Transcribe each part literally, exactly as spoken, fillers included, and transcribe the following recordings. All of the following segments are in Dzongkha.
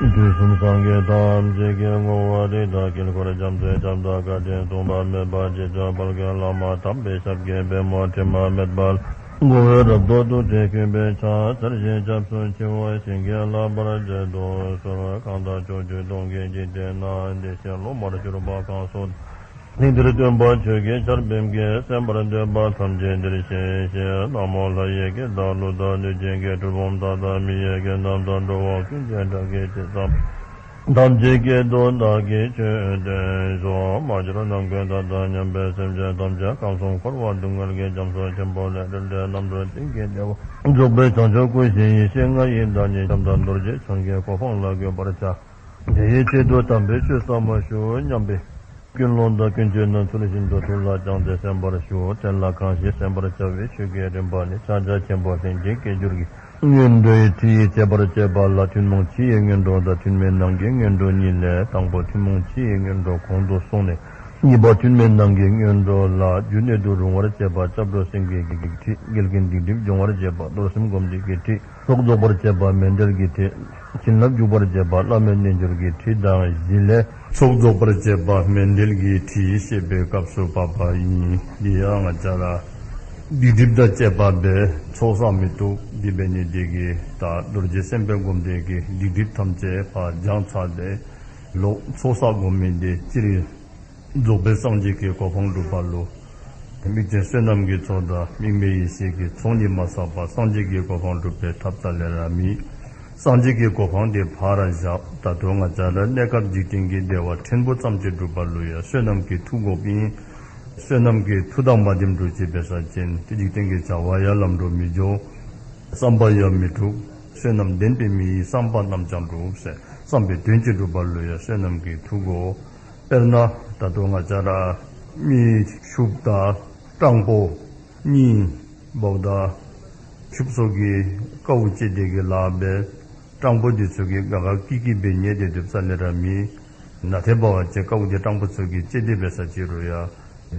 དུས་གསུམ་སངས་རྒྱས་ཐམས་ཅད་ཀྱི་ངོ་བོ་རིགས་དང་དཀྱིལ་འཁོར་རྒྱ་མཚོའི་ཁྱབ་བདག་བཀའ་དྲིན་མཚུངས་པ་མེད་པ་རྗེ་བཙུན་དཔལ་ལྡན་བླ་མ་དམ་པའི་ཞབས་ཀྱི་པདྨོ་དྲི་མ་མེད་པ་ལ། མགོ་བོས་རབ་ཏུ་བཏུད་དེ་གུས་པས་ཕྱག་འཚལ་ཞིང་སྐྱབས་སུ་མཆིའོ། བྱིན་གྱིས་བརླབ་པར་བྱེད་དུ་གསོལ། གང་དག་ཕྱོགས་བཅུ་སྟོང་གི་འཇིག་རྟེན་ན། བདེ་གཤེགས་སློབ་མར་གྱུར་པ་གང་སུ་དག། དེང་འདིར་སྟོན་པ་ཆོས་ཀྱི་ཆར་འབེབས་ཀྱིས། གསན་པར་འདོད་པ་ཐམས་ཅད་འདིར་གཤེགས་ཤིག། ན་མོ། ལྷ་ཡི་སྐད་དང་ཀླུ་དང་གནོད་སྦྱིན་གྱི་གྲུལ་བུམ་དག་དང་མི་ཡི་སྐད་རྣམས་དང་འགྲོ་བ་ཀུན་གྱི་སྒྲ་སྐད་ཇི་ཙམ། ཐམས་ཅད་སྐད་དུ་བདག་གིས་ཆོས་བསྟན་ཏོ། མ་གྱུར་ནམ་མཁའི་མཐའ་དང་མཉམ་པའི་སེམས་ཅན་ཐམས་ཅད་ཁམས་གསུམ་འཁོར་བ་སྡུག་བསྔལ་གྱི་རྒྱ་མཚོ་ཆེན་པོ་ལས་བསྒྲལ་ཏེ་རྣམ་གྲོལ་གཏན་གྱི་བདེ་བ་རྫོགས་པའི་བྱང་ཆུབ་སྐུ་བཞི་ཡེ་ཤེས་ལྔ་ཡི་བདག་ཉིད་ཤམ་ཐབས་རྡོ་རྗེ་འཆང་གི་གོ་འཕང་ལ་འགོད་པར་བྱ། དེའི་ཆེད་དུ་དམ་པའི་ཆོས་ཟབ་མོ་ཞུ་སྙམ་པའི་ཀུན་སློང་དང་ཀུན་སྤྱོད་རྣམས་ཚུལ་བཞིན་དུ་ཐུགས་ལ་བཅངས་ཏེ་གསན་པར་ཞུ། དེ་ལ་གང་ཞིག་གསན་པར་བྱ་བའི་ཆོས་ཀྱི་རིམ་པ་ནི་ཕྱག་རྒྱ་ཆེན་པོ་ལྷན་ཅིག་སྐྱེས་སྦྱོར་གྱི་སྔོན་འགྲོའི་ཁྲིད་ཡིག་ཅེས་པར་བྱེད་པ་ལ་ཐུན་མོང་ཕྱི་ཡི་སྔོན་འགྲོ་དང་ཐུན་མིན་ནང་གི་སྔོན་འགྲོ་གཉིས་ལས། དང་པོ་ཐུན་མོང་ཕྱི་ཡི་སྔོན་འགྲོ་གོང་དུ་སོང་ནས། གཉིས་པ་ཐུན་མིན་ནང་གི་སྔོན་འགྲོ་ལ་རྒྱུ་གནད་དུ་རུང་བར་བྱེད་པ་སྐྱབས་འགྲོ་སེམས་བསྐྱེད་ཀྱི་ཁྲིད། འགལ་རྐྱེན་སྡིག་སྒྲིབ་སྦྱོང་བར་བྱེད་པ་རྡོར་སེམས་སྒོམ་བཟླས་ཀྱི་ཁྲིད། ཚོགས་རྫོགས་པར་བྱེད་པ་མཎྜལ་གྱི་ཁྲིད། བྱིན་རླབས་འཇུག་པར་བྱེད་པ་བླ་མའི་རྣལ་འབྱོར་གྱི་ཁྲིད་དང་བཞི་ལས། ཚོགས་རྫོགས་པར་བྱེད་པ་མཎྜལ་གྱི་ཁྲིད་བཤད་པའི་སྐབས་སུ་བབ་པ་ཡིན། འདི་ཡང་ང་བཅས་ར་སྡིག་སྒྲིབ་དང་བཅས་པ་སྦེ་ཚོགས་བསགས་མི་བཏུབ། འདི་འབད་ནི་འདི་གིས་ད་རྡོ་རྗེ་སེམས་དཔའི་སྒོམ་བཟླས་ཀྱི་སྡིག་སྒྲིབ་ཐམས་ཅད་ཕར་སྦྱངས་ཚར་ཏེ་ལོག་ཚོགས་བསགས་དགོ་མི་འདི་སྤྱིར་རྫོགས་པའི་སངས་རྒྱས་ཀྱི་གོ་འཕང་སྒྲུབ་པ་ལུ་དམིགས་བཅས་བསོད་ནམས་ཀྱི་ཚོགས་དང་དམིགས་མེད་ཡེ་ཤེས་ཀྱི་ཚོགས་གཉིས་མ་བསགས་པར་སངས་རྒྱས་ཀྱི་གོ་འཕང་སྒྲུབ་པའི་ཐབས་རྩ་ལས་ར་མེད། སངས་རྒྱས་ཀྱི་གོ་འཕང་དེ་ཕར་བཞག། ད་ལྟོ་ང་བཅས་ར་གནས་སྐབས་འཇིག་རྟེན་གྱི་བདེ་བ་ཕྲན་བུ་ཙམ་ཅིག་སྒྲུབ་པ་ལུ་ཡང་བསོད་ནམས་ཀྱི་མཐུ་དགོཔ་ཨིན། བསོད་ནམས་ཀྱི་མཐུ་དང་མ་ལྡནམ་འགྱོ་ཅི་འབད་ས་ཅིན་ཏེ་འཇིག་རྟེན་གྱི་བྱ་བ་ཡང་ལམ་འགྲོ་མི་འགྱོ། བསམ་པ་ཡང་མི་འགྲུབ། བསོད་ནམས་ལྡན་པའི་མི་ཡི་བསམ་པ་རྣམས་ཀྱང་འགྲུབ་ཟེར། བསམ་པའི་དོན་ཅིག་འགྲུབ་པ་ལུ་ཡང་བསོད་ནམས་ཀྱི་མཐུ་དགོ། དཔེར་ན་ད་ལྟོ་ང་བཅས་ར་མི་ཤུགཔ་དང་སྤྲང་པོ་གཉིས་འབདཝ་ད་ཤུགཔ་ཚུ་གིས་དཀའཝ་སྤྱད་དེ་གི་ལཱ་འབད། སྤྲང་པོ་འདི་ཚུ་གིས་དགའ་དགའ་སྐྱིད་སྐྱིད་སྦེ་ཉལ་ཏེ་སྡོདཔ་རྩ་ལས་ར་མེད། ནཱ་ཏེ་འབད་བ་ཅིན་དཀའཝ་འདི་སྤྲང་པོ་ཚུ་གིས་སྤྱད་དེ་འབད་ས་ཅིག་རུང་ཡང་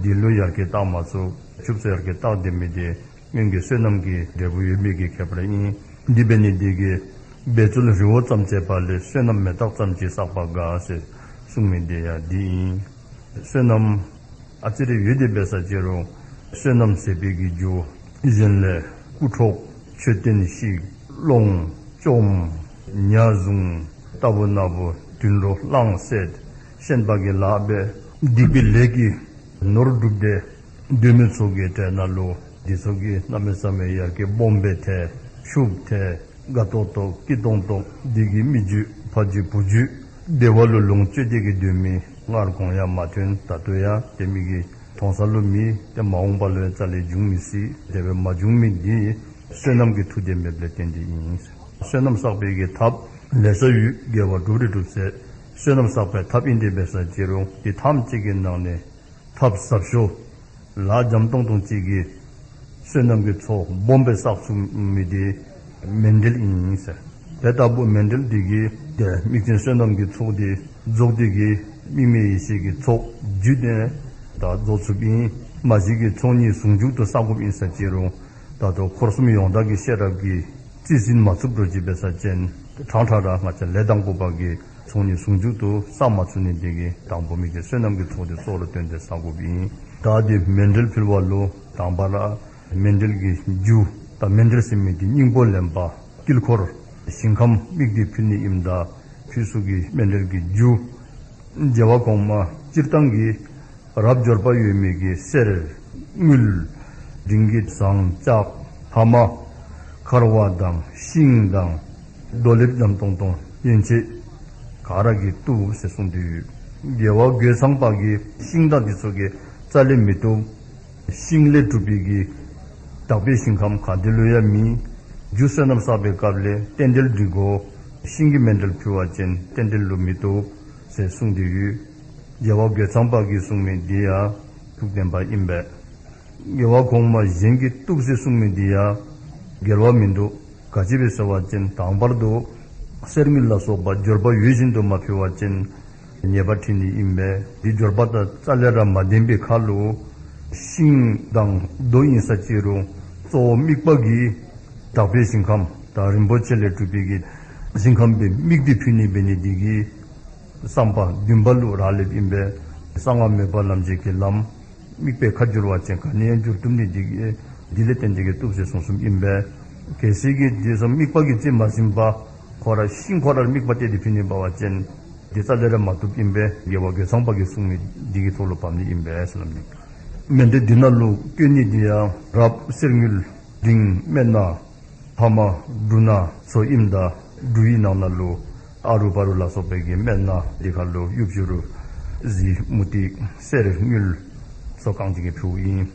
འདི་ལུ་ཡར་རྒྱས་བཏང་མ་ཚུགས། ཤུགཔ་ཚུ་ཡར་རྒྱས་བཏང་སྡོད་མི་འདི་སྔོན་གྱི་བསོད་ནམས་ཀྱི་འབྲས་བུ་ཡོད་མེད་ཀྱི་ཁྱད་པར་ཨིན། འདི་འབད་ནི་འདི་གིས་འབད་རྩོལ་རི་བོ་ཙམ་བྱས་པ་ལས་བསོད་ནམས་མེ་སྟག་ཙམ་ཅིག་བསགས་པ་དགའ་ཟེར་གསུངས་མི་འདི་ཡང་འདི་ཨིན། བསོད་ནམས་ཨ་ཙི་རེ་ཡོད་དེ་འབད་ས་ཅིག་རུང་བསོད་ནམས་ཟད་པའི་གི་རྒྱུ་གཞན་ལས་རྐུ་འཕྲོག་མཆོད་རྟེན་བཤིག་སློང་བཅོམ་ཉ་བཟུང་ལྟ་བུ་ན་བུ་དུད་འགྲོ་བླངས་བསད་ཤན་པ་གི་ལཱ་འབད་སྡིག་པའི་ལས་ཀྱི་ནོར་སྒྲུབ་སྟེ་སྡོད་མི་ཚུ་གི་གྲལ་ནང་ལུ་འདི་ཚུ་གིས་གནམ་མེད་ས་མེད་ཡར་རྒྱས་སྦོམ་སྦེ་ཐལ། ཤུགཔ་ཐལ། དགའ་ཏོག་ཏོ་སྐྱིད་ཏོང་ཏོ་འདི་གིས་མི་རྒྱུད་ཕ་རྒྱུད་བུ་རྒྱུད་བདེ་བ་ལུ་ལོངས་སྤྱོད་དེ་གི་སྡོད་མི་སྔར་གོང་ཡང་མ་ཐོན། ད་ལྟོ་ཡང་དེ་མི་གི་མཐོང་ས་ལུ་མེད། ཏེ་མ་འོངས་པ་ལུ་ཡང་རྩ་ལས་འབྱུང་མི་སྲིད། དེ་སྦེ་མ་འབྱུང་མི་འདི་བསོད་ནམས་ཀྱི་མཐུ་ལྡན་མེདཔ་ལས་བརྟེན་ཏེ་ཨིན། བསོད་ནམས་བསགས་པའི་གི་ཐབས་ལེ་ཤ་ཡོད། དགེ་བ་སྒྲུབ་རེ་སྒྲུབ་ཟེར་བསོད་ནམས་བསགས་པའི་ཐབས་ཨིན་དེ་འབད་ས་ཅིག་རུང་འདི་ཐམས་ཅད་ཀྱི་ནང་ནས་ཐབས་ཟབ་ཤོས་ལཱ་འཇམ་ཏོང་ཏོ་ཅིག་གིས་བསོད་ནམས་ཀྱི་ཚོགས་སྦོམ་སྦེ་བསགས་ཚུགས་མི་འདི་མཎྜལ་ཨིན་ཟེར། དེ་ལྟ་བུ་མཎྜལ་འདི་གིས་ཏེ་དམིགས་བཅས་བསོད་ནམས་ཀྱི་ཚོགས་འདི་རྫོགས་ཏེ་གི་དམིགས་མེད་ཡེ་ཤེས་ཀྱི་ཚོགས་རྒྱུད་དེ་ད་རྫོགས་ཚུགསཔ་ཨིན། མ་གཞི་གི་ཚོགས་གཉིས་ཟུང་འཇུག་ཏུ་བསགས་དགོཔ་ཨིན་ས་ཅིག་རུང་ད་ལྟོ་འཁོར་གསུམ་ཡོངས་དག་གི་ཤེས་རབ་ཀྱིས་རྩིས་ཟིན་མ་ཚུགསཔ་འགྱོ་ཅི་འབད་ས་ཅིན་ཕྲང་ཕྲང་ར་ང་བཅས་ལས་དང་པོ་པ་གི་ཚོགས་གཉིས་ཟུང་འཇུག་ཏུ་བསགས་མ་ཚུགས་ནི་འདི་གིས་དང་པོ་དམིགས་བཅས་བསོད་ནམས་ཀྱི་ཚོགས་འདི་གཙོ་བོར་བཏོན་ཏེ་བསགས་དགོཔ་ཨིན། ད་འདི་མཎྜལ་ཕུལ་བ་ལུ་དང་པ་ར་མཎྜལ་གྱི་རྒྱུ་ད་མཎྜལ་ཟེར་མི་འདི་སྙིང་པོ་ལེན་པ་དཀྱིལ་འཁོར་ཞིང་ཁམས་དམིགས་ཏེ་ཕུལ་ནི་ཨིནམ་ད་ཕུལ་ས་གི་མཎྜལ་གྱི་རྒྱུ་རྒྱལ་བ་གོང་མ་སྤྱིར་བཏང་གི་རབ་འབྱོར་པ་ཡོད་མི་གི་གསེར་དངུལ་འབྲིང་གི་ཟངས་ལྕགས་ཕ་མ་འཁར་བ་དང་ཤིང་དང་རྡོ་ལེབ་འཇམ་ཏོང་ཏོ་ཡན་ཆད་ག་ར་གིས་བཏུབ་ཟེར་གསུངས་ཏེ་ཡོད། རྒྱལ་བ་རྒོད་ཚང་པ་གིས་ཤིང་དང་འདི་ཚུ་གིས་རྩ་ལས་མི་བཏུབ། ཤིང་ལས་གྲུབ་པའི་གི་དག་པའི་ཞིང་ཁམས་ག་ཏེ་ལུ་ཡང་མེད། རྒྱུ་བསོད་ནམས་བསགས་པའི་སྐབས་ལས་རྟེན་འབྲེལ་འགྲིག་དགོ། ཤིང་གི་མཎྜལ་ཕུལ་བ་ཅིན་རྟེན་འབྲེལ་ལུ་མི་བཏུབ་ཟེར་གསུངས་ཏེ་ཡོད། རྒྱལ་བ་རྒོད་ཚང་པ་གིས་གསུངས་མི་འདི་ཡང་ཐུགས་བདེན་པ་ཨིན་པས། རྒྱལ་བ་གོང་མ་གཞན་གྱིས་བཏུབ་ཟེར་གསུངས་མི་འདི་ཡང་འགལ་བ་མིན་འདུག། ག་ཅི་སྦེ་ཟེར་བ་ཅིན་དང་པར་དུ་གསེར་དངུལ་ལ་སོགས་པ་འབྱོར་པ་ཡོད་བཞིན་དུ་མ་ཕུལ་བ་ཅིན་ཉེས་པ་འཁྲི་ནི་ཨིན་པས། འདི་འབྱོར་པ་དང་རྩ་ལས་ར་མ་ལྡན་པའི་ཁར་ལུ་ཤིང་དང་རྡོ་ཨིན་ས་ཅིག་རུང་གཙོ་བོ་དམིགས་པ་གིས་དག་པའི་ཞིང་ཁམས་དང་རིན་པོ་ཆེ་ལས་གྲུབ་པའི་གི་ གཟིམ་ཁམས་སྦེ་དམིགས་ཏེ་ཕུལ་ནི་འབད་ནི་འདི་གིས་བསམ་པ་འདུན་པ་ལུ་རག་ལསཔ་ཨིན་པས། གསང་སྔགས་མོས་པ་ལམ་བྱེད་ཀྱི་ལམ། དམིགས་པའི་ཁ་བསྒྱུར་བ་ཅིན་ག་ནི་ཡང་བསྒྱུར་ཐུབ་ནི་འདི་གིས་འདི་ལས་བརྟེན་ཏེ་གིས་བཏུབ་ཟེར་གསུངས་གསུངསམ་ཨིན་པས། གལ་སྲིད་ཀྱི་དེ་ཚུ་དམིགས་པ་གིས་རྩིས་མ་ཟིན་པར་ཁོ་ར་ཤིང་ཁོ་ར་དམིགས་པ་གཏད་དེ་ཕུལ་ནི་འབད་བ་ཅིན་དེ་རྩ་ལས་ར་མ་བཏུབ་ཨིན་པས། རྒྱལ་བ་རྒོད་ཚང་པ་གིས་གསུངས་མི་འདི་གི་ཐོག་ལུ་ཕབ་ནི་ཨིན་པས་ཟེར་སླབ་ནི། མཎྜལ་འདི་ནང་ལུ་བཀོད་ནི་འདི་ཡང་རབ་གསེར་དངུལ་འབྲིང་སྨན་སྣ་ཕ་མ་འབྲུ་སྣ་ཚུ་ཨིནམ་ད་འབྲུ་ཡི་ནང་ན་ལུ་ཨ་རུ་བ་རུ་ལ་སོགས་པའི་གི་སྨན་སྣ་འདི་ཁར་ལུ་གཡུ་བྱུ་རུ་གཟི་མུ་ཏིག་གསེར་དངུལ་སོགས་གང་ཅི་གི་ཕུལཝ་ཨིན།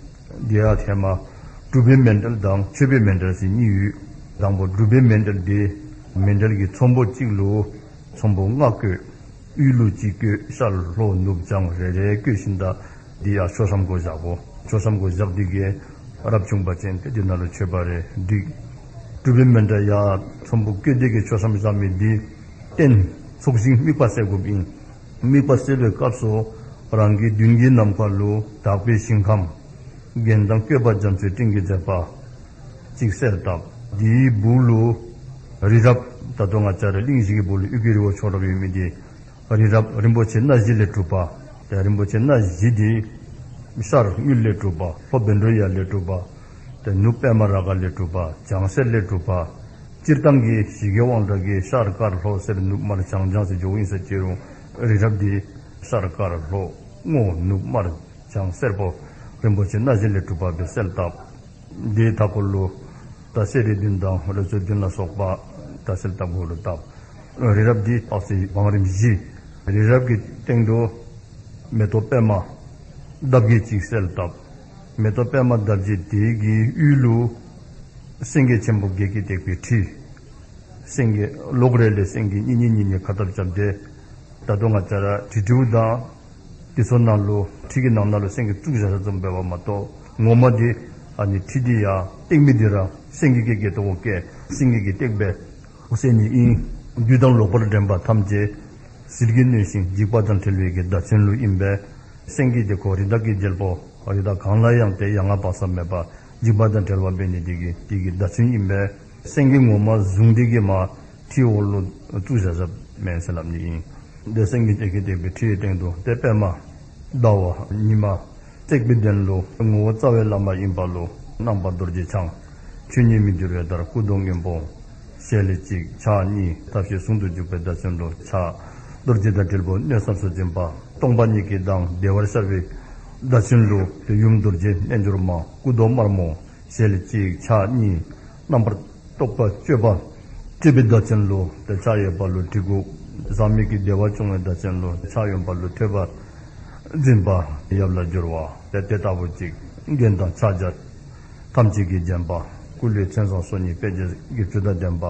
འདི་ཡང་ཐེངས་མ་སྒྲུབ་པའི་མཎྜལ་དང་མཆོད་པའི་མཎྜལ་ཟེར་གཉིས་ཡོད། དང་པོ་སྒྲུབ་པའི་མཎྜལ་འདི་མཎྜལ་གྱི་ཚོམ་བུ་གཅིག་ལུ་ཚོམ་བུ་ལྔ་བཀོད། དབུས་ལུ་གཅིག་བཀོད། ཤར་ལྷོ་ནུབ་བྱང་རེ་རེ་བཀོད་ཞིནམ་ད་འདི་ཡང་མཆོད་བཤམ་གུ་བཞག་དགོ། མཆོད་བཤམ་གུ་བཞག་སྟེ་གིས་རབ་བྱུང་པ་ཅིན་ཏེ་འདི་ནང་ལུ་མཆོད་པ་རེ་སྒྲིག། སྒྲུབ་པའི་མཎྜལ་ཡང་ཚོམ་བུ་བཀོད་དེ་གིས་མཆོད་བཤམ་བཞག་མི་འདི་རྟེན་ཚོགས་ཞིང་དམིགས་པ་གསལ་དགོཔ་ཨིན། དམིགས་པ་གསལ་བའི་སྐབས་སུ་རང་གི་མདུན་གྱི་ནམ་མཁའ་ལུ་དག་པའི་ཞིང་ཁམས་རྒྱན་དང་བཀོད་པ་རྒྱ་མཚོའི་སྤྲིན་གྱིས་མཛེས་པ་ཅིག་གསལ་བཏབ། དེའི་སྦུག་ལུ་རི་རབ་ད་ལྟོ་ང་བཅས་ར་གླིང་བཞི་གི་སྦུག་ལུ་དབུས་ཀྱི་རི་བོ་མཆོག་རབ་ཡོད་མི་འདི་རི་རབ་རིན་པོ་ཆེ་སྣ་བཞི་ལས་གྲུབ་པ། ཏེ་རིན་པོ་ཆེ་སྣ་བཞི་འདི་ཤར་དངུལ་ལས་གྲུབ་པ། ལྷོ་བཻ་ཌཱུརྱ་ལས་གྲུབ་པ། ཏེ་ནུབ་པདྨ་རཱ་ག་ལས་གྲུབ་པ། བྱང་གསེར་ལས་གྲུབ་པ། སྤྱིར་བཏང་གི་ཞི་རྒྱས་དབང་དྲག་གི་ཤར་དཀར་ལྷོ་སེར་ནུབ་དམར་བྱང་ལྗང་ཟེར་འགྱོཝ་ཨིན་ཟེར་ཅི་རུང་རི་རབ་འདི་ཤར་དཀར་ལྷོ་སྔོ་ནུབ་དམར་བྱང་སེར་པོ་རིན་པོ་ཆེ་སྣ་བཞི་ལས་གྲུབ་པ་སྦེ་གསལ་བཏབ། དེའི་མཐའ་སྐོར་ལུ་ད་གསེར་རི་བདུན་དང་རོལ་མཚོ་བདུན་ལ་སོགས་པ་ད་གསལ་བཏབ་གུ་ལུ་བཏབ། རི་རབ་འདི་དཔག་ཚད་བང་རིམ་བཞི། རི་རབ་ཀྱི་སྟེང་དུ་མེ་ཏོག་པདྨ་འདབ་བརྒྱད་ཅིག་གསལ་བཏབ། མེ་ཏོག་པདྨ་འདབ་བརྒྱད་དེ་གི་དབུས་ལུ་སེང་གེ་ཆེན་པོ་བརྒྱད་ཀྱིས་བཏེགས་པའི་ཁྲི། སེང་གེ་ལོགས་རེ་ལས་སེང་གེ་གཉིས་གཉིས་གཉིས་གཉིས་ཁ་འཐབ་རྐྱབ་སྟེ། ད་ལྟོ་ང་བཅས་ར་ཁྲི་ཁྲིའུ་དང་དེ་ཚུ་ནང་ལུ་ཁྲི་གི་ནང་ན་ལུ་སེང་གེ་བཙུགས་བཞག་བཞགཔ་བཟུམ་འབད་བ་མ་གཏོགས་ངོ་མ་འདི་ཨ་ནི་ཁྲི་འདི་ཡང་བཏེག་མི་འདི་ར་སེང་གེ་གི་སྐེ་ཏོ་གུ་བཀལ་སེང་གེ་གིས་བཏེག་སྦེ་གསལ་ནི་ཨིན། བདུད་དང་ལོག་པར་འདྲེན་པ་ཐམས་ཅད་ཟིལ་གྱིས་གནོན་ཞིང་འཇིགས་པ་དང་བྲལ་བའི་གི་བརྡ་མཚོན་ལུ་ཨིན་པས། སེང་གེ་འདི་ཁོ་རི་དྭགས་ཀྱི་རྒྱལ་པོ་རི་དྭགས་གང་ལ་ཡང་ཏེ་ཡ་ང་བག་ཚ་མེད་པ་འཇིགས་པ་དང་བྲལ་བ་འབད་ནི་འདི་གི་འདི་གི་བརྡ་མཚོན་ཨིན་པས། སེང་གེ་ངོ་མ་བཟུང་སྟེ་གིས་མར་ཁྲིའི་འོག་ལུ་བཙུགས་བཞག་བཞགཔ་མེན་ཟེར་སླབ་ནི་ཨིན། ཏེ་སེང་གེ་གཉིས་ཀྱིས་བཏེགས་པའི་ཁྲིའི་སྟེང་དུ་ཏེ་པདྨ་ཟླ་བ་ཉི་མ་བརྩེགས་པའི་གདན་ལུ་ངོ་བོ་རྩ་བའི་བླ་མ་ཡིན་པ་ལུ་རྣམ་པ་རྡོ་རྗེ་འཆང་། ཆོས་ཉིད་མི་འགྱུར་བའི་བརྡར་སྐུ་མདོག་སྔོན་པོ། ཞལ་གཅིག་ཕྱག་གཉིས་ཐབས་ཤེས་ཟུང་དུ་འཇུག་པའི་བརྡ་མཚོན་ལུ་ཕྱག་རྡོ་རྗེ་དང་དྲིལ་བུ་གནོན་སྲབ་སུ་འཛིན་པ། སྟོང་པ་ཉིད་ཀྱི་མདངས་བདེ་བར་ཤར་བའི་བརྡ་མཚོན་ལུ་ཏེ་ཡུམ་རྡོ་རྗེ་རྣལ་འབྱོར་མ། སྐུ་མདོག་དམར་མོ། ཞལ་གཅིག་ཕྱག་གཉིས། རྣམ་པར་རྟོག་པ་གཅོད་པ་གཅོད་པའི་བརྡ་མཚོན་ལུ་ཏེ་ཕྱག་གཡས་པ་ལུ་གྲི་གུག། ཟག་མེད་ཀྱི་བདེ་བ་སྐྱོང་བའི་བརྡ་མཚོན་ལུ་ཕྱག་གཡོན་པ་ལུ་ཐོད་པ་འཛིན་པ་ཡབ་ལ་སྦྱོར་བ། ཏེ་དེ་ལྟ་བུ་ཅིག་རྒྱན་དང་ཕྱག་རྒྱ་ཐམས་ཅད་ཀྱིས་བརྒྱན་པ། སྐུ་ལུས་མཚན་བཟང་སོ་གཉིས་དཔེ་བྱད་བརྒྱད་ཅུ་དང་ལྡན་པ་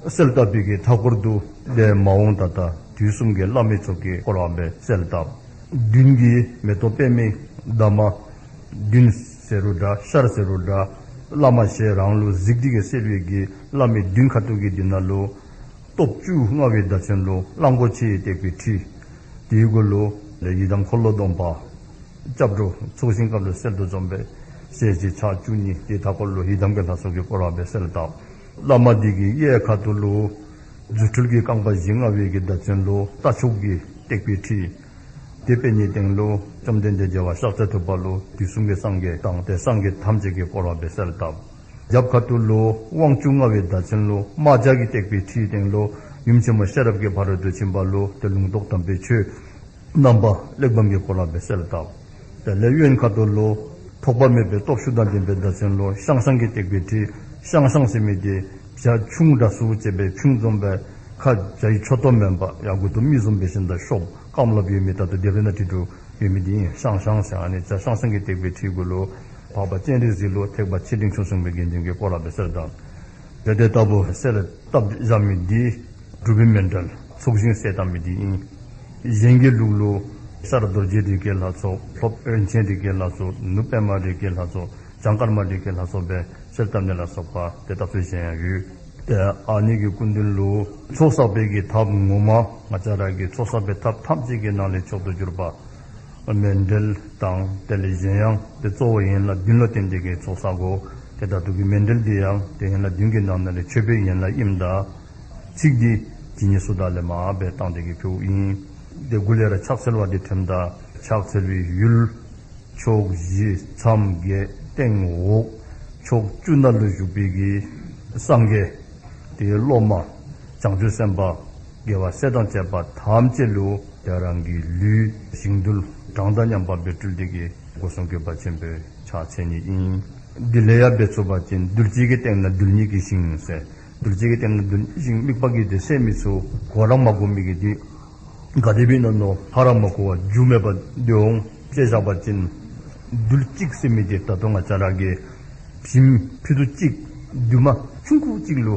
གསལ་བཏབ་པའི་གི་མཐའ་སྐོར་དུ་ཏེ་མ་འོངས་ད་ལྟ་དུས་གསུམ་གྱི་བླ་མའི་ཚོགས་ཀྱིས་བསྐོར་བ་སྦེ་གསལ་བཏབ། མདུན་གྱི་མེ་ཏོག་པདྨའི་འདབ་མ་མདུན་ཟེར་རུང་འདྲ་ཤར་ཟེར་རུང་འདྲ་བླ་མ་ཞལ་རང་ལུ་གཟིགས་ཏེ་གིས་གསལ་བའི་གི་བླ་མའི་མདུན་ཁ་ཐུག་གི་འདི་ནང་ལུ་སྟོབས་བཅུ་མངའ་བའི་བརྡ་མཚོན་ལུ་གླང་པོ་ཆེ་བཏེགས་པའི་ཁྲི། དེའི་གུ་ལུ་ཡི་དམ་འཁོར་ལོ་སྡོམ་པ་སྐྱབས་འགྲོ་ཚོགས་ཞིང་སྐབས་ལུ་གསལ་དུ་འཛོམས་པའི་ཞལ་གཅིག་ཕྱག་བཅུ་གཉིས། དེའི་མཐའ་སྐོར་ལུ་ཡི་དམ་གྱི་ལྷ་ཚོགས་ཀྱིས་བསྐོར་བ་སྦེ་གསལ་བཏབ། བླ་མ་འདི་གི་གཡས་ཁ་ཐུག་ལུ་རྫུ་འཕྲུལ་གྱི་རྐང་པ་བཞི་མངའ་བའི་གི་བརྡ་མཚོན་ལུ་རྟ་མཆོག་གིས་བཏེགས་པའི་ཁྲི། དེ་པའི་སྟེང་ལུ་བཅོམ་ལྡན་འདས་རྒྱལ་བ་ཤཱཀྱ་ཐུབ་པ་ལུ་དུས་གསུམ་གྱི་སངས་རྒྱས་དང་ཏེ་སངས་རྒྱས་ཐམས་ཅད་ཀྱིས་བསྐོར་བ་སྦེ་གསལ་བཏབ། རྒྱབ་ཁ་ཐུག་ལུ་དབང་བཅུ་མངའ་བའི་བརྡ་མཚོན་ལུ་རྨ་བྱ་གིས་བཏེགས་པའི་ཁྲིའི་སྟེང་ལུ་ཡུམ་ཆེན་མོ་ཤེས་རབ་ཀྱི་ཕ་རོལ་ཏུ་ཕྱིན་པ་ལུ་ཏེ་ལུང་རྟོགས་དམ་པའི་ཆོས་རྣམ་པ་གླེགས་བམ་གྱིས་བསྐོར་བ་སྦེ་གསལ་བཏབ། དེ་ལས་གཡོན་ཁ་ཐུག་ལུ་ཐོགས་པ་མེད་པའི་སྟོབས་ཤུགས་དང་ལྡན་པའི་བརྡ་མཚོན་ལུ་ཤང་ཤང་གིས་བཏེགས་པའི་ཁྲི། ཤང་ཤང་ཟེར་མི་འདི་བྱ་ཁྱུང་འདྲ་སུ་བྱས་པའི་ཁྱུང་འཛོམས་པའི་ཁ་བྱའི་མཆུ་ཏོ་མེན་པར་ཡར་མགུ་ཏོ་མི་བཟུམ་འབད་ཞིནམ་ད་གཤོགཔ་རྐངམ་ལགཔ་ཡོད་མི་ད་ལྟོ་དེ་སྦེ་ནཱ་བྲིས་འདུག་ཡོད་མི་འདི་ཨིན། ཤང་ཤང་ཟེར་ཨ་ནི་བྱ་ཤང་ཤང་གིས་བཏེགས་པའི་ཁྲིའི་གུ་ལུ་འཕགས་པ་སྤྱན་རས་གཟིགས་ལུ་ཐེག་པ་ཆེ་འབྲིང་ཆུང་གསུམ་གྱི་དགེ་འདུན་གྱིས་བསྐོར་བ་སྦེ་གསལ་བཏབ། དེ་དེ་ལྟ་བུ་གསལ་བཏབ་བཞག་མི་འདི་སྒྲུབ་པའི་མཎྜལ་ཚོགས་ཞིང་གསལ་བཏབ་མི་འདི་ཨིན། གཞན་གྱི་ལུགས་ལུ་ཤར་རྡོ་རྗེ་རིགས་ཀྱི་ལྷ་ཚོགས། ལྷོ་རིན་ཆེན་རིགས་ཀྱི་ལྷ་ཚོགས། ནུབ་པདྨ་རིགས་ཀྱི་ལྷ་ཚོགས། བྱང་ཀརྨ་རིགས་ཀྱི་ལྷ་ཚོགས་སྦེ་གསལ་བཏབ་ནི་ལ་སོགས་པ་དེ་ལྟ་ཚུལ་གཞན་ཡང་ཡོད། ཏེ་ཨ་ནི་གི་སྐུ་མདུན་ལུ་ཚོགས་བསགས་པའི་གི་ཐབས་ངོ་མ་ང་བཅས་ར་གི་ཚོགས་བསགས་པའི་ཐབས་ཐམས་ཅད་ཀྱི་ནང་ལས་མཆོག་ཏུ་གྱུར་པ་མཎྜལ་དང་དེ་ལས་གཞན་ཡང་ཏེ་གཙོ་བོ་ཡན་ལག་བདུན་ལུ་བརྟེན་ཏེ་གིས་ཚོགས་བསགས་དགོ། ཏེ་ད་ལྟོ་གི་མཎྜལ་འདི་ཡང་ཏེ་ཡན་ལག་བདུན་གྱི་ནང་ན་ལས་མཆོད་པའི་ཡན་ལག་ཨིནམ་ད་ཚིག་འདི་ ཇི་སྙེད་སུ་དག་ལས་མར་སྦེ་བཏང་སྟེ་གི་ཕུལཝ་ཨིན། དེ་གུ་ལས་ར་ཕྱག་འཚལ་བ་འདི་ཐོནམ་ད་ཕྱག་འཚལ་བའི་ཡུལ་ཕྱོགས་བཞི་མཚམས་བརྒྱད་སྟེང་འོག་ཕྱོགས་བཅུ་ནང་ལུ་བཞུགས་པའི་གི་སངས་རྒྱས་དེའི་སློབ་མ་བྱང་ཆུབ་སེམས་དཔའ་དགེ་བ་སྲས་དང་བཅས་པ་ཐམས་ཅད་ལུ་དེ་རང་གི་ལུས་ཞིང་རྡུལ་གྲངས་དང་མཉམ་པ་སྦེ་སྤྲུལ་ཏེ་གི་སྒོ་གསུམ་གུས་པ་ཆེན་པོས་ཕྱག་འཚལ་ནི་ཨིན། དེ་ལས་ཡར་འབད་ཚུགས་པ་ཅིན་རྡུལ་གཅིག་གི་སྟེང་ན་རྡུལ་སྙེད་ཀྱི་ཞིང་ཟེར། རྡུལ་གཅིག་གི་སྟེང་ན་རྡུལ་སྙེད་ཀྱི་ཞིང་དམིགས་པ་གིས་དེ་གསལ་མི་ཚུགས། གོ་ར་མ་གོ་མི་གི་དེ་ག་དེ་སྦེ་ཨིན་ན་མནོ། ཧ་ར་མ་གོ་བར་འགྱུར་མེད་པར་སྡོད་འོང་། དཔེ་བཞག་པ་ཅིན་རྡུལ་གཅིག་ཟེར་མི་དེ་ད་ལྟོ་ང་བཅས་ར་གི་བྱེམ་ཕུད་རྡོག་གཅིག་རྡུལ་མ་ཆུང་ཀུ་གཅིག་ལུ་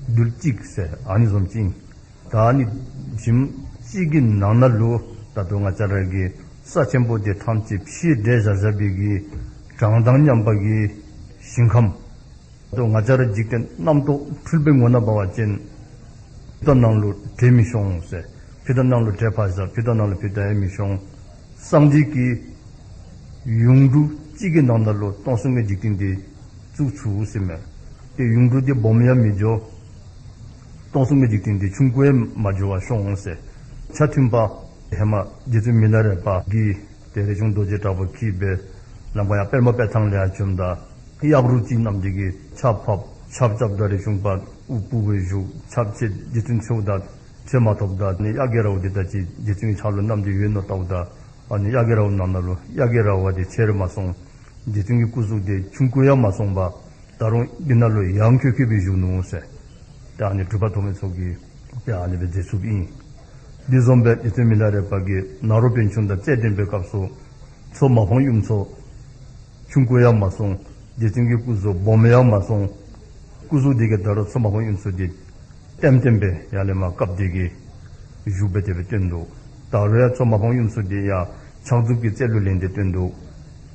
རྡུལ་གཅིག་ཟེར་ཨ་ནི་བཟུམ་ཅིག་ཨིན། ད་ཨ་ནི་བྱེམ་གཅིག་གི་ནང་ན་ལུ་ད་ལྟོ་ང་བཅས་ར་གི་ས་ཆེན་པོ་དེ་ཐམས་ཅད་ཕྱེ་བྲེགས་བཞག་བཞག་པའི་གི་གྲངས་དང་མཉམ་པ་གི་ཞིང་ཁམས། ད་ལྟོ་ང་བཅས་ར་འཇིག་རྟེན་རྣམ་རྟོག་འཁྲུལ་པའི་ངོ་ནང་འབད་བ་ཅིན་ཕུད་རྡོག་ནང་ལུ་བྲེགས་མི་ཤོང་ཟེར། ཕུད་རྡོག་ནང་ལུ་བྲེགས་ཕར་བཞག་ཕུད་རྡོག་ནང་ལུ་ཕུད་རྡོག་ཡང་མི་ཤོང་། སངས་རྒྱས་ཀྱིས་ཡུངས་འབྲུ་གཅིག་གི་ནང་ན་ལུ་སྟོང་གསུམ་གྱི་འཇིག་རྟེན་དེ་བཙུགས་ཚུགས་ཟེར་མས། དེ་ཡུངས་འབྲུ་དེ་སྦོམ་ཡང་མི་འགྱོ། སྟོང་གསུམ་གྱི་འཇིག་རྟེན་དེ་ཆུང་ཀུ་ཡང་མ་འགྱོ་བར་ཤོང་ཟེར། ཆ་མཐུན་པ་ཧེ་མ་རྗེ་བཙུན་མི་ལ་རས་པ་གིས་དེ་རས་ཆུང་རྡོ་རྗེ་གྲགས་པ་འཁྱིད་སྦེ་ལམ་ཁར་ཡར་པདྨ་དཔེ་ཐང་ལས་ཡར་བྱོནམ་ད་གཡག་རུ་ཅིག་བསྣམས་ཏེ་གི་ཆརཔ་ཕབ། ཆརཔ་རྐྱབ་ད་རས་ཆུང་པ་དབུ་སྤུབས་སྦེ་བཞུགས། ཆརཔ་ཆད་རྗེ་བཙུན་འཚོལཝ་ད་འཚོལ་མ་ཐོབ་ད་ནི་གཡག་གི་ར་བ་དེ་ད་ཅི་རྗེ་བཙུན་གྱི་ཕྱག་ལུ་བསྣམས་ཏེ་ཡོད་མནོ་བལྟཝ་ད་ཨ་ནི་གཡག་གི་ར་བ་ནང་ན་ལུ་གཡག་གི་ར་བ་དེ་ཆད་ར་མ་སོང་། རྗེ་བཙུན་གྱི་སྐུ་གཟུགས་དེ་ཆུང་ཀུ་ཡང་མ་སོང་པར་ད་རུང་འདི་ནང་ལུ་ཡང་འཁྱོག་འཁྱོག་སྦེ་བཞུགས་ནུག་ཟེར། ཏེ་ཨ་ནི་གྲུབ་པ་ཐོགས་མེད་མཚོ་རྒྱལ་ཏེ་ཨ་ནི་སྦེ་མཛད་ཚུགསཔ་ཨིན། འདི་བཟུམ་སྦེ་རྗེ་བཙུན་མི་ལ་རས་པ་གིས་ནཱ་རོ་པཎ་ཆེན་དང་རྩོད་ལྡན་པའི་སྐབས་སུ་མཚོ་མ་ཕམ་གཡུ་མཚོ་ཆུང་ཀུ་ཡང་མ་སོང་། རྗེ་བཙུན་གྱི་སྐུ་གཟུགས་སྦོམ་ཡང་མ་སོང་། སྐུ་གཟུགས་འདི་གིས་ད་རུང་མཚོ་མ་ཕམ་གཡུ་མཚོ་འདི་ལྟེམ་ལྟེམ་སྦེ་ཡར་ལས་མར་བཀབ་སྟེ་གི་བཞུགས་སྦེ་དེ་སྦེ་སྟོན་འདུག། ད་རུང་ཡང་མཚོ་མ་ཕམ་གཡུ་མཚོ་འདི་ཡང་ཕྱག་མཛུབ་ཀྱི་རྩེ་ལུ་ལེན་ཏེ་སྟོན་འདུག།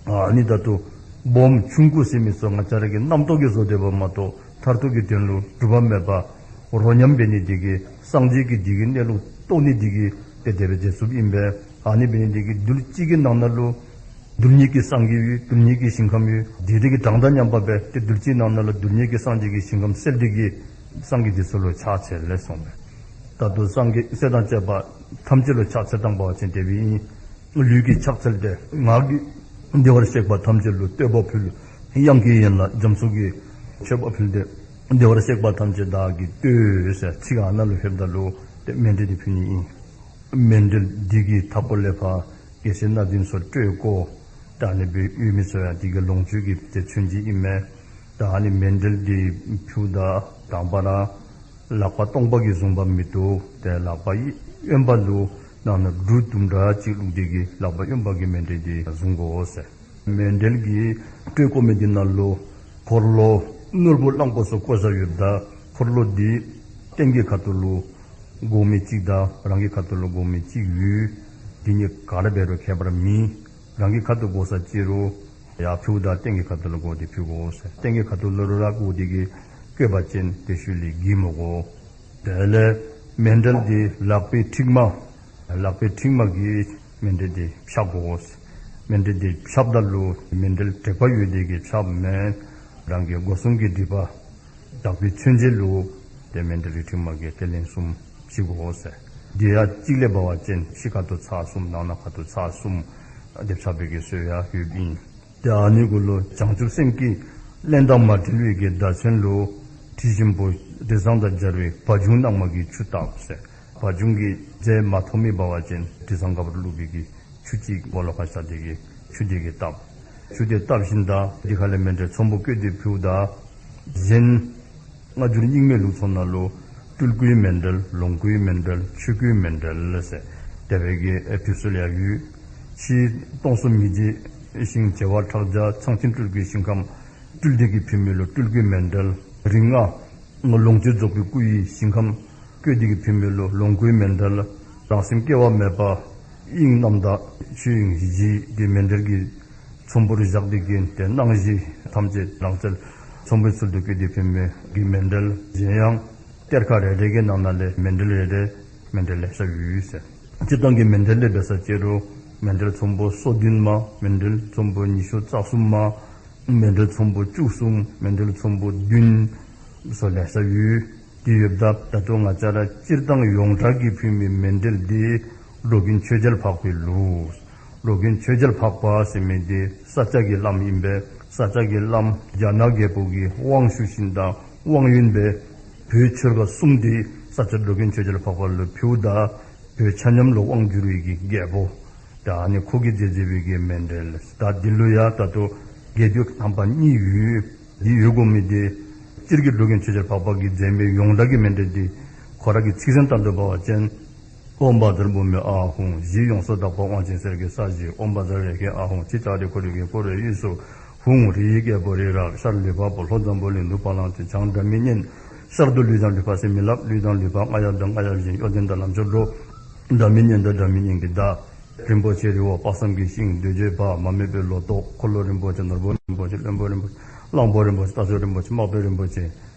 ཨ་ནི་ད་ལྟོ་སྦོམ་ཆུང་ཀུ་ཟེར་མི་ཚུ་ང་བཅས་ར་གི་རྣམ་རྟོག་གིས་བཟོ་སྡོདཔ་མ་གཏོགས་མཐར་ཐུག་གི་དོན་ལུ་གྲུབ་པ་མེད་པར་རོ་མཉམ་འབད་ནི་འདི་གིས་སངས་རྒྱས་ཀྱིས་འདི་གི་གནས་ལུགས་རྟོགས་ནི་འདི་གིས་ཏེ་དེ་སྦེ་མཛད་ཚུགསཔ་ཨིན་པས། ཨ་ནི་འབད་ནི་འདི་གིས་རྡུལ་གཅིག་གི་ནང་ན་ལུ་རྡུལ་སྙེད་ཀྱི་སངས་རྒྱས་ཡོད། རྡུལ་སྙེད་ཀྱི་ཞིང་ཁམས་ཡོད། དེ་དེ་གི་གྲངས་དང་མཉམ་པ་སྦེ་ཏེ་རྡུལ་གཅིག་ནང་ན་ལུ་རྡུལ་སྙེད་ཀྱི་སངས་རྒྱས་ཀྱི་ཞིང་ཁམས་གསལ་ཏེ་གི་སངས་རྒྱས་འདི་ཚུ་ལུ་ཕྱག་འཚལ་ལས་གསུངས་པས། ད་ལྟོ་སངས་རྒྱས་སྲས་དང་བཅས་པ་ཐམས་ཅད་ལུ་ཕྱག་འཚལ་བཏང་པ་ཅིན་དེ་སྦེ་ཨིན། ལུས་ཀྱིས་ཕྱག་འཚལ་ཏེ་ངག་གིས་བདེ་བར་གཤེགས་པ་ཐམས་ཅད་ལུ་བསྟོད་པ་ཕུལ། དབྱངས་ཀྱི་ཡན་ལག་རྒྱ་མཚོ་གིས་མཆོད་པ་ཕུལ་ཏེ་བདེ་བར་གཤེགས་པ་ཐམས་ཅད་བདག་གིས་བསྟོད་ཟེར་ཚིག་ཨ་ནཱ་ལུ་ལྷོདཔ་ད་ལུ་ཏེ་མཎྜལ་འདི་ཕུལ་ནི་ཨིན། མཎྜལ་འདི་གི་མཐའ་སྐོར་ལས་ཕར་རྒྱལ་སྲས་སྣ་བདུན་སོགས་སྤྲོས་བརྐོ་ད་ཨ་ནི་སྦེ་ཡོད་མི་ཚུ་ཡང་འདི་གི་ལོངས་སྤྱོད་ཀྱི་ཏེ་མཚོན་བྱེད་ཨིན་མས། ད་ཨ་ནི་མཎྜལ་འདི་ཕུལཝ་ད་དང་པ་ར་ལག་པ་སྟོང་པ་གིས་བཟུང་བ་མི་བཏུབ། ཏེ་ལག་པ་གཡོན་པ་ལུ་ནང་ན་འབྲུ་དུམ་གྲ་ཅིག་བླུགས་ཏེ་གི་ལག་པ་གཡོན་པ་གིས་མཎྜལ་འདི་བཟུང་དགོ་ཟེར། མཎྜལ་གྱི་སྤྲོས་བརྐོ་མི་འདི་ནང་ལུ་འཁོར་ལོ་ནོར་བུ་གླང་པོ་སོགས་བརྐོ་བཞག་ཡོདཔ་ད་འཁོར་ལོ་འདི་སྟེང་གི་ཁ་ཐུག་ལུ་བསྒོར་མི་གཅིག་དང་རང་གི་ཁ་ཐུག་ལུ་བསྒོར་མི་གཅིག་ཡོད། འདི་གཉིས་ག་ར་འབད་རུང་ཁྱད་པར་མེད། རང་གི་ཁ་ཐུག་བསྒོར་ས་ཅི་རུང་ཡར་ཕུལཝ་ད་སྟེང་གི་ཁ་ཐུག་ལུ་བསྒོར་ཏེ་ཕུལ་དགོ་ཟེར། སྟེང་གི་ཁ་ཐུག་ལུ་ར་བསྒོར་ཏེ་གི་བཀོད་པ་ཅིན་དེ་ཤུལ་ལས་གྱིས་མི་དགོ། དེ་ལས་མཎྜལ་འདི་ལག་པའི་མཁྲིག་མ་ལག་པའི་མཁྲིག་མ་གིས་མཎྜལ་འདི་ཕྱག་དགོ་ཟེར། མཎྜལ་འདི་ཕྱགཔ་ད་ལུ་མཎྜལ་དྲེག་པ་ཡོད་དེ་གིས་ཕྱགཔ་མེན། རང་གི་སྒོ་གསུམ་གྱི་སྒྲིབ་པ་དག་པའི་མཚོན་བྱེད་ལུ་ཏེ་མཎྜལ་གྱི་མཁྲིག་མ་གིས་ཏེ་ལན་གསུམ་ཕྱི་དགོ་ཟེར། འདི་ཡང་གཅིག་ལས་འབད་བ་ཅིན་ཕྱི་ཁ་ཐུག་ཚར་གསུམ་ནང་ན་ཁ་ཐུག་ཚར་གསུམ་ཏེ་ཕྱག་འབད་གི་སྲོལ་ཡང་ཡོདཔ་ཨིན། ཏེ་ཨ་ནི་གུ་ལུ་བྱང་ཆུབ་སེམས་ཀྱི་རླན་དང་མ་བྲལ་བའི་གི་བརྡ་མཚོན་ལུ་དྲི་ཞིམ་པོ་དྲི་བཟང་དང་སྦྱར་བའི་བ་བྱུང་ནང་མ་གི་ཆུ་བཏབ་ཟེར། བ་བྱུང་གི་རྫས་མ་ཐོབ་མི་འབད་བ་ཅིན་དྲི་བཟང་ག་བུར་བླུགས་པའི་གི་ཆུ་ཅིག་སྦོ་ལོགས་ཁར་བཞག་སྟེ་གི་ཆུ་དེ་གིས་བཏབ། ཆུ་དེ་བཏབ་ཞིནམ་ད་འདི་ཁ་ལས་མཎྜལ་ཚོམ་བུ་བཀོད་དེ་ཕུལཝ་ད་གཞན་སྔ་འགྱུར་རྙིང་མའི་ལུགས་སྲོལ་ནང་ལུ་སྤྲུལ་སྐུའི་མཎྜལ་ལོངས་སྐུའི་མཎྜལ་ཆོས་སྐུའི་མཎྜལ་ཟེར་དེ་སྦེ་གི་ཨེ་ཕུལ་སྲོལ་ཡང་ཡོད། ཕྱིས་སྟོང་གསུམ་མི་མཇེད་ཞིང་བྱེ་བ་ཕྲག་བརྒྱ་ཚངས་ཆེན་སྤྲུལ་སྐུའི་ཞིང་ཁམས་སྤྲུལ་ཏེ་གི་ཕུལ་མི་ལུ་སྤྲུལ་སྐུའི་མཎྜལ། རིགས་ལྔ་ལོངས་སྤྱོད་རྫོགས་པའི་སྐུ་ཡི་ཞིང་ཁམས་བཀོད་དེ་གི་ཕུལ་མི་ལུ་ལོངས་སྐུའི་མཎྜལ། རང་སེམས་སྐྱེ་བ་མེད་པ་དབྱིངས་རྣམ་དག་ཆོས་དབྱིངས་གཞི་དེ་མཎྜལ་གྱི་ཚོམ་བུར་བཞག་སྟེ་གི་ཏེ་སྣང་བཞི་ཐམས་ཅད་རང་རྩལ་ཚོམ་བུའི་ཚུལ་དུ་བཀོད་དེ་ཕུལ་མི་གི་མཎྜལ། གཞན་ཡང་གཏེར་ཁ་རེ་རེ་གི་ནང་ན་ལས་མཎྜལ་རེ་རེ་མཎྜལ་ལེ་ཤ་ཡོད་ཟེར། སྤྱིར་བཏང་གི་མཎྜལ་ལས་འབད་ས་ཅི་རུང་མཎྜལ་ཚོམ་བུ་སོ་བདུན་མ་མཎྜལ་ཚོམ་བུ་ཉི་ཤུ་རྩ་གསུམ་མ་མཎྜལ་ཚོམ་བུ་བཅུ་གསུམ་མཎྜལ་ཚོམ་བུ་བདུན་སོགས་ལེ་ཤ་ཡོད། དེ་ཡོདཔ་ད་ད་ལྟོ་ང་བཅས་ར་སྤྱིར་བཏང་ཡོངས་གྲགས་ཀྱིས་ཕུལ་མི་མཎྜལ་འདི་འགྲོ་མགོན་ཆོས་རྒྱལ་འཕགས་པའི་ལུགས། འགྲོ་མགོན་ཆོས་རྒྱལ་འཕགས་པ་ཟེར་མི་འདི་ས་སྐྱ་གི་བླམ་ཨིན་པས། ས་སྐྱ་གི་བླམ་རྒྱ་ནག་རྒྱལ་པོ་གིས་དབང་ཞུ་ཞིནམ་ད་དབང་ཡོན་སྦེ་བོད་ཆོལ་ཁ་གསུམ་འདི་ས་སྐྱ་འགྲོ་མགོན་ཆོས་རྒྱལ་འཕགས་པ་ལུ་ཕུལཝ་ད་བོད་ཆ་མཉམ་ལུ་དབང་བསྒྱུར་བའི་གི་རྒྱལ་པོ། ད་ཨ་ནི་ཁོ་གིས་མཛད་མཛད་པའི་གི་མཎྜལ། ད་འདི་ལུ་ཡང་ད་ལྟོ་རྒྱས་བསྡུས་རྣམ་པ་གཉིས་ཡོད། འདི་ཡོད་དགོ་མི་འདི་སྤྱིར་གྱི་འགྲོ་མགོན་ཆོས་རྒྱལ་འཕགས་པ་གིས་མཛད་མི་ཡོངས་གྲགས་ཀྱི་མཎྜལ་འདི་ཁོ་ར་གི་ཚིག་ཟིན་ལྟར་དུ་འབད་བ་ཅིན། ཨོཾ་བཛྲ་བྷཱུ་མི་ཨཱཿཧཱུྃ། གཞི་ཡོངས་སུ་དག་པ་དབང་ཆེན་གསེར་གྱི་ས་གཞི། ཨོཾ་བཛྲ་རེ་ཁེ་ཨཱཿཧཱུྃ། ཕྱི་ལྕགས་རི་ཁོ་ར་གིས་བསྐོར་བའི་དབུས་སུ། ཧཱུྃ་རིའི་རྒྱལ་པོ་རི་རབ། ཤར་ལུས་འཕགས་པོ་ལྷོ་འཛམ་བུ་གླིང་ནུབ་བ་ལང་སྤྱོད་བྱང་སྒྲ་མི་སྙན། ཤར་དུ་ལུས་དང་ལུས་འཕགས་ཟེར་མི་སླབ། ལུས་དང་ལུས་འཕགས་རྔ་ཡབ་དང་རྔ་ཡབ་གཞན། གཡོ་ལྡན་དང་ལམ་མཆོག་འགྲོ། སྒྲ་མི་སྙན་དང་སྒྲ་མི་སྙན་གྱི་བརྡ། རིན་པོ་ཆེ་རི་བོ་དཔག་བསམ་གྱི་ཤིང་། འདོད་འཇོའི་བ། མ་རྨོས་པའི་ལོ་ཏོག་འཁོར་ལོ་རིན་པོ་ཆེ། ནོར་བུ་རིན་པོ་ཆེ། བློན་པོ་རིན་པོ་ཆེ། གླང་པོ་རིན་པོ་ཆེ། རྟ་མཆོག་རིན་པོ་ཆེ། དམག་དཔོན་རིན་པོ་ཆེ།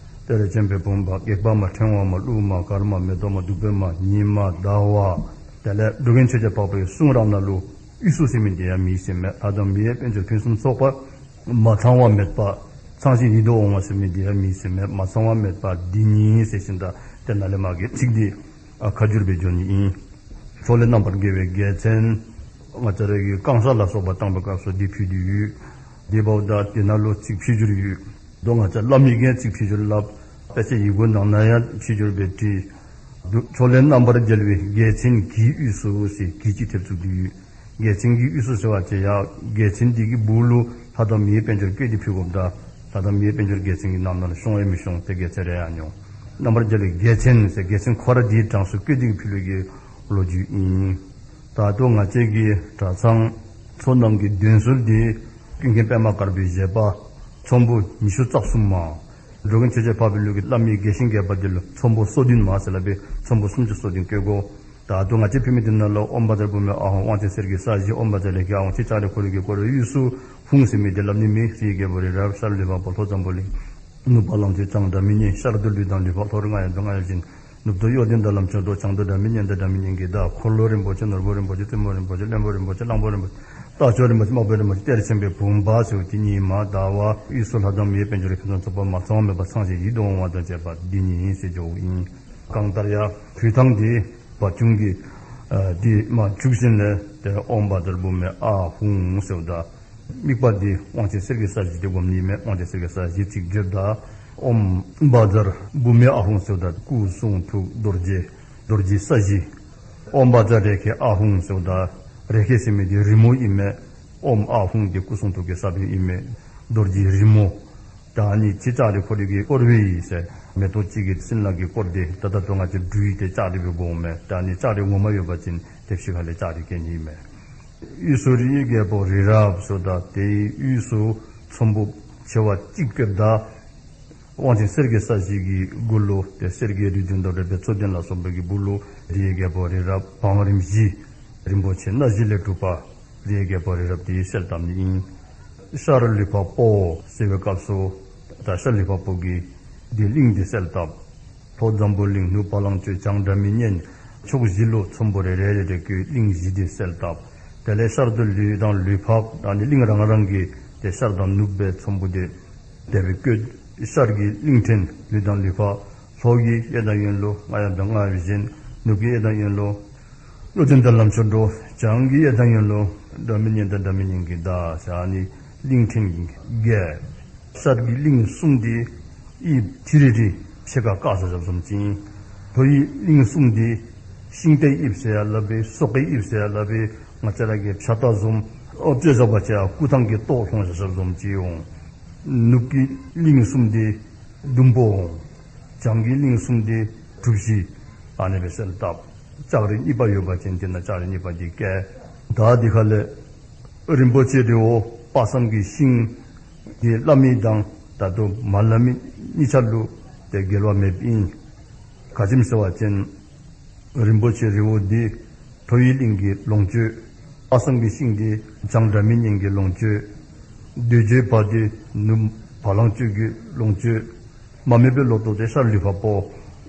གཏེར་ཆེན་པའི་བུམ་པ། སྒེག་པ་མ། ཕྲེང་བ་མ། ཀླུ་མ། གར་མ། མེ་ཏོག་མ། བདུག་སྤོས་མ། ཉི་མ་ཟླ་བ། དེ་ལས་འགྲོ་མགོན་ཆོས་རྒྱལ་འཕགས་པའི་གསུང་རང་ནང་ལུ་དབུས་སུ་ཟེར་མི་འདི་ཡང་མེད་ཟེར་མས། ལྷ་དང་མིའི་དཔལ་འབྱོར་ཕུན་སུམ་ཚོགས་པ། མ་ཚང་བ་མེད་པ། ཚང་ཞིང་ཡིད་དུ་འོང་བ་ཟེར་མི་འདི་ཡང་མེད་ཟེར་མས། མ་ཚང་བ་མེད་པ་འདི་ཉིད་ཟེར་ཞིནམ་ད་དེ་ནང་ལས་མ་གི་ཚིག་འདི་ཨ་ཁ་བསྒྱུར་སྦེ་འགྱོ་ནི་ཨིན། ཕྱོགས་ལས་རྣམ་པར་རྒྱལ་བའི་རྒྱལ་མཚན། ང་བཅས་ར་གི་བསྐང་བཤགས་ལ་སོགས་པ་བཏང་པའི་སྐབས་སུ་འདི་ཕུལ་ཏེ་ཡོད། དེ་འབདཝ་ད་དེ་ནང་ལུ་ཚིག་ཕྱི་འགྱུར་ཡོད། མདོ་ང་བཅས་བླ་མའི་གི་ཚིག་ཕྱི་འགྱུར་སླབ། དཔེ་ཆ་ཡི་གུ་ནང་ན་ཡང་ཕྱི་འགྱུར་སྦེ་བྲིས། ཕྱོགས་ལས་རྣམ་པར་རྒྱལ་བའི་རྒྱལ་མཚན་གྱི་དབུས་སུ་ཟེར་གྱི་ཅིག་ཐེབས་བཙུགས་ཏེ་ཡོད། རྒྱལ་མཚན་གྱི་དབུས་སུ་ཟེར་བ་ཅིན་ཡང་རྒྱལ་མཚན་འདི་གི་སྦུག་ལུ་ལྷ་དང་མིའི་དཔལ་འབྱོར་བཀོད་དེ་ཕུལ་དགོཔ་ད་ལྷ་དང་མིའི་དཔལ་འབྱོར་རྒྱལ་མཚན་གྱི་རྣམ་སྣང་ལུ་ཤོང་ཡང་མི་ཤོང་། དེ་ག་ཅི་ར་ཡང་མི་འོང་། རྣམ་པར་རྒྱལ་བའི་རྒྱལ་མཚན་ཟེར་རྒྱལ་མཚན་ཁོ་ར་འདིའི་གྲངས་སུ་བཀོད་དེ་ཕུལ་བའི་གི་ལོ་རྒྱུས་ཨིན། ད་ལྟོ་ང་བཅས་ཀྱི་གྲྭ་ཚང་ཚོགས་རྣམས་ཀྱི་འདོན་སྲོལ་འདི་ཀུན་མཁྱེན་པདྨ་དཀར་པོའི་བཞེད་པ་ཚོམ་བུ་ཉི་ཤུ་རྩ་གསུམ་མ། འགྲོ་མགོན་ཆོས་རྒྱལ་འཕགས་པའི་ལུགས་ཀྱི་བླ་མའི་རྒྱས་ཤིང་རྒྱས་པ་འདི་ལུ་ཚོམ་བུ་སོ་བདུན་མ་ཟེར་སླབ་པའི་ཚོམ་བུ་སུམ་ཅུ་སོ་བདུན་བཀོད་དགོ། ད་ལྟོ་ང་བཅས་ཕུལ་མི་འདི་ནང་ལུ་ཨོཾ་བཛྲ་བྷཱུ་མི་ཨཱཿཧཱུྃ། དབང་ཆེན་གསེར་གྱི་ས་གཞི། ཨོཾ་བཛྲ་རེ་ཁེ་ཨཱཿཧཱུྃ། ཕྱི་ལྕགས་རི་ཁོ་ར་གིས་བསྐོར་བའི་དབུས་སུ་ཧཱུྃ་ཟེར་མི་འདི་སླབ་ནི་མེད། རིའི་རྒྱལ་པོ་རི་རབ། ཤར་ལུས་འཕགས་པོ་ལྷོ་འཛམ་བུ་གླིང་། ནུབ་བ་ལང་སྤྱོད་བྱང་སྒྲ་མི་སྙན། ཤར་དུ་ལུས་དང་ལུས་འཕགས། ལྷོ་རུ་རྔ་ཡབ་དང་རྔ་ཡབ་གཞན། ནུབ་ཏུ་གཡོ་ལྡན་དང་ལམ་མཆོག་འགྲོ། བྱང་དུ་སྒྲ་མི་སྙན་དང་སྒྲ་མི་སྙན་གྱི་བརྡ། འཁོར་ལོ་རིན་པོ་ཆེ། ནོར་བུ་རིན་པོ་ཆེ། བཙུན་མོ་རིན་པོ་ཆེ། བློན་པོ་རིན་པོ་ཆེ། གླང་པོ་རིན་པོ་ཆེ། རྟ་མཆོག་རིན་པོ་ཆེ། དམག་དཔོན་རིན་པོ་ཆེ། གཏེར་ཆེན་པོའི་བུམ་པ་ཟེར་བ་ཅིན་ཉི་མ་ཟླ་བ། དབུས་སུ་ལྷ་དང་མིའི་དཔལ་འབྱོར་ཕུན་སུམ་ཚོགས་པ། མ་ཚང་བ་མེད་པ། ཚང་ཞིང་ཡིད་དུ་འོང་བ་དང་བཅས་པ་འདི་ཉིད་ཟེར་འགྱོཝ་ཨིན། གང་ལྟར་ཡང་ཕུལ་ཐངས་འདི་བ་ཅུང་གི་ཨ་འདི་མ་བཅུག་ཞིནམ་ལས་དེ་ཨོཾ་བཛྲ་བྷཱུ་མི་ཨཱཿཧཱུྃ་ཟེརཝ་ད་དམིགས་པ་འདི་དབང་ཆེན་གསེར་གྱི་ས་གཞི་འདི་སྒོམ་ནི་མས། དབང་ཆེན་གསེར་གྱི་ས་གཞི་ཚིག་བརྗོདཔ་ད་ཨོཾ་བཛྲ་བྷཱུ་མི་ཨཱཿཧཱུྃ་ཟེརཝ་ད་སྐུ་གསུང་ཐུགས་རྡོ་རྗེ་རྡོ་རྗེ་ས་གཞི། ཨོཾ་བཛྲ་རེ་ཁེ་ཨཱཿཧཱུྃ་ཟེརཝ་ད་རེ་ཁེ་ཟེར་མི་འདི་རི་མོ་ཨིན་མས། ཨོཾ་ཨཱཿཧཱུྃ་འདི་སྐུ་གསུང་ཐུགས་ཀྱི་ས་བོན་ཨིན་མས། རྡོ་རྗེ་རི་མོ། ད་ཨ་ནི་ཕྱི་ལྕགས་རི་ཁོ་ར་གིས་བསྐོར་བའི་ཟེར་མེ་ཏོག་གཅིག་གི་སྲིན་ལག་གིས་བསྐོར་ཏེ་ད་ལྟོ་ང་བཅས་འབྲུའི་དེ་ལྕགས་རི་སྦེ་དགོ་མས། ད་ཨ་ནི་ལྕགས་རི་ངོ་མ་ཡོད་པ་ཅིན་དེ་ཕྱི་ཁ་ལས་ལྕགས་རི་བཀལ་ནི་མས། དབུས་སུ་རིའི་རྒྱལ་པོ་རི་རབ་ཟེརཝ་ད་དེའི་དབུས་སུ་ཚོམ་བུ་ཆེ་བ་གཅིག་བཀོདཔ་ད་དབང་ཆེན་གསེར་གྱི་ས་གཞི་གི་གུ་ལུ་དེ་གསེར་གྱི་རི་བདུན་དང་འབྲེལ་བའི་མཚོ་ལྡན་ལ་སོགས་པའི་གི་སྦུག་ལུ་རིའི་རྒྱལ་པོ་རི་རབ་བང་རིམ་བཞི་རིན་པོ་ཆེ་སྣ་བཞི་ལས་གྲུབ་པ་རིའི་རྒྱལ་པོ་རི་རབ་འདི་གསལ་བཏབ་ནི་ཨིན། ཤར་ལུས་འཕགས་པོ་ཟེར་བའི་སྐབས་སུ་ད་ཤར་ལུས་འཕགས་པོ་གི་འདི་གླིང་འདི་གསལ་བཏབ། ལྷོ་འཛམ་བུ་གླིང་ནུབ་བ་ལང་སྤྱོད་བྱང་སྒྲ་མི་སྙན། ཕྱོགས་བཞི་ལུ་ཚོམ་བུ་རེ་རེ་རེ་རེ་བཀོད་གླིང་བཞི་འདི་གསལ་བཏབ། དེ་ལས་ཤར་དུ་ལུས་དང་ལུས་འཕགས་ཨ་ནི་གླིང་རང་རང་གི་དེ་ཤར་དང་ནུབ་སྦེ་ཚོམ་བུ་དེ་དེ་སྦེ་བཀོད། ཤར་གྱི་གླིང་ཕྲན་ལུས་དང་ལུས་འཕགས། ལྷོ་གི་གཡས་དང་གཡོན་ལུ་རྔ་ཡབ་དང་རྔ་ཡབ་གཞན། ནུབ་ཀྱི་གཡས་དང་གཡོན་ལུ་གཡོ་ལྡན་དང་ལམ་མཆོག་འགྲོ། བྱང་གི་གཡས་དང་གཡོན་ལུ་སྒྲ་མི་སྙན་དང་སྒྲ་མི་སྙན་གྱི་བརྡ་ཟེར་ཨ་ནི་གླིང་ཕྲན་བརྒྱད། ཤར་གྱི་གླིང་གསུམ་འདི་དབྱིབས་ཐིག་རིལ་རི་ཕྱེད་ཀ་བཀག་བཞག་བཞགཔ་བཟུམ་ཅིག། ལྷོ་ཡི་གླིང་གསུམ་འདི་ཤིང་རྟའི་དབྱིབས་ཟེར་ཡང་སླབ་པས། སོག་པའི་དབྱིབས་ཟེར་ཡང་སླབ་པས། ང་བཅས་ར་གི་ཕྱག་རྟགས་བཟུམ་ཨོ་བཅད་བཞག་པ་ཅིན་སྐུ་ཐང་གི་ཏོག་ལྷུང་བཞག་བཞགཔ་བཟུམ་ཅིག་འོང་། ནུབ་ཀྱི་གླིང་གསུམ་འདི་ཟླུམ་པོ་འོང་། བྱང་གི་གླིང་གསུམ་འདི་གྲུ་བཞི། ཨ་ནི་སྦེ་གསལ་བཏབ། ལྕགས་རི་གཉིས་པ་ཡོད་པ་ཅིན་དེ་ནང་ལྕགས་རི་གཉིས་པ་འདི་བཀལ། ད་འདི་ཁ་ལས་རིན་པོ་ཆེ་རི་བོ་དཔག་བསམ་གྱི་ཤིང་འདི་བླ་མེད་དང་ད་ལྟོ་མ་བླ་མེད་གཉིས་ཆ་ལུ་དེ་འགལ་བ་མེདཔ་ཨིན། ག་ཅི་སྨོ་ཟེར་བ་ཅིན་རིན་པོ་ཆེ་རི་བོ་འདི་ལྷོ་ཡི་གླིང་གི་ལོངས་སྤྱོད། དཔག་བསམ་གྱི་ཤིང་འདི་བྱང་སྒྲ་མི་སྙན་གྱི་ལོངས་སྤྱོད། འདོད་འཇོའི་བ་འདི་ནུབ་བ་ལང་སྤྱོད་ཀྱི་ལོངས་སྤྱོད། མ་རྨོས་པའི་ལོ་ཏོག་འདི་ཤར་ལུས་འཕགས་པོ།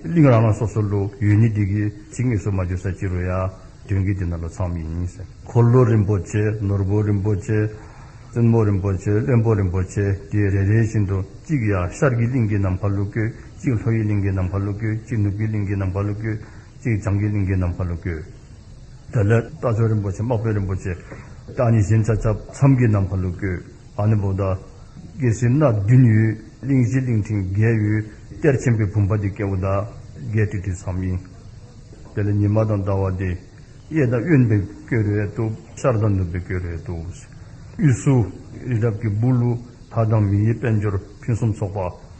གླིང་རང་རང་སོ་སོ་ལུ་ཡོད་ནི་འདི་གིས་ཚིག་ངེས་སུ་མ་བརྗོད་ས་ཅི་རུང་ཡང་དོན་གྱིས་འདི་ནང་ལུ་ཚངམ་ཨིན་ཟེར། འཁོར་ལོ་རིན་པོ་ཆེ། ནོར་བུ་རིན་པོ་ཆེ། བཙུན་མོ་རིན་པོ་ཆེ། བློན་པོ་རིན་པོ་ཆེ་འདི་རེ་རེ་བཞིན་དུ་གཅིག་ཡར་ཤར་གྱི་གླིང་གི་ནམ་མཁའ་ལུ་བཀོད། གཅིག་ལྷོ་ཡི་གླིང་གི་ནམ་མཁའ་ལུ་བཀོད། གཅིག་ནུབ་ཀྱི་གླིང་གི་ནམ་མཁའ་ལུ་བཀོད། གཅིག་བྱང་གི་གླིང་གི་ནམ་མཁའ་ལུ་བཀོད། དེ་ལས་རྟ་མཆོག་རིན་པོ་ཆེ་དམག་དཔོན་རིན་པོ་ཆེ་ད་ཨ་ནི་གཞན་ཆ་ཁྱབ་མཚམས་ཀྱི་ནམ་མཁའ་ལུ་བཀོད། ཨ་ནི་འབདཝ་ད་གལ་སྲིད་སྣ་བདུན་ཡོད། གླིང་བཞི་གླིང་ཕྲན་བརྒྱད་ཡོད། གཏེར་ཆེན་པོའི་བུམ་པ་འདི་བཀལཝ་ད་བརྒྱད་ཏིག་ཏིག་ཙམ་ཨིན། དེ་ལས་ཉི་མ་དང་ཟླ་བ་འདི་གཡས་དང་གཡོན་སྦེ་བཀོད་རུང་བཏུབ། ཤར་དང་ནུབ་སྦེ་བཀོད་རུང་བཏུབ། དབུས་སུ་རི་རབ་ཀྱི་སྦུག་ལུ་ལྷ་དང་མི་ཡི་དཔལ་འབྱོར་ཕུན་སུམ་ཚོགས་པ་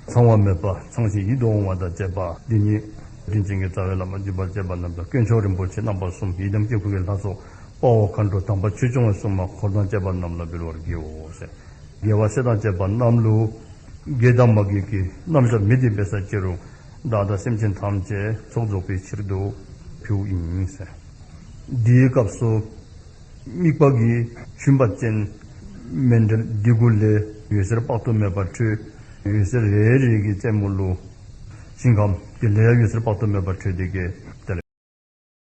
ཚང་བ་མེད་པ་ཚང་ཞིང་ཡིད་དུ་འོང་བ་དང་བཅས་པ་འདི་ཉིད་དྲིན་ཅན་གྱི་རྩ་བའི་བླ་མ་བརྒྱུད་པར་བཅས་པ་རྣམས་དང་དཀོན་མཆོག་རིན་པོ་ཆེ་རྣམ་པ་གསུམ་ཡི་དམ་དཀྱིལ་འཁོར་གྱི་ལྷ་ཚོགས་དཔའ་བོ་མཁའ་འགྲོ་དམ་པ་ཆོས་སྐྱོང་བའི་སྲུང་མ་འཁོར་དང་བཅས་པ་རྣམས་ལ་འབུལ་བར་བགྱིའོ་ཟེར། རྒྱལ་བ་སྲས་དང་བཅས་པ་རྣམས་ལུ་དགེ་དང་མ་དགེ་གི་རྣམ་གཞག་མི་འདི་འབད་ས་ཅི་རུང་བདག་དང་སེམས་ཅན་ཐམས་ཅད་ཚོགས་རྫོགས་པའི་ཕྱིར་དུ་ཕུལཝ་ཨིན་ཟེར། དེའི་སྐབས་སུ་དམིགས་པ་གི་ཤུན་པ་ཅན་མཎྜལ་འདི་གུ་ལས་འོད་ཟེར་དཔག་ཏུ་མེད་པ་འཕྲོས། འོད་ཟེར་རེ་རེ་གི་རྩེ་མོ་ལུ་ཞིང་ཁམས་དེ་ལས་འོད་ཟེར་དཔག་ཏུ་མེད་པ་འཕྲོས་ཏེ་གི་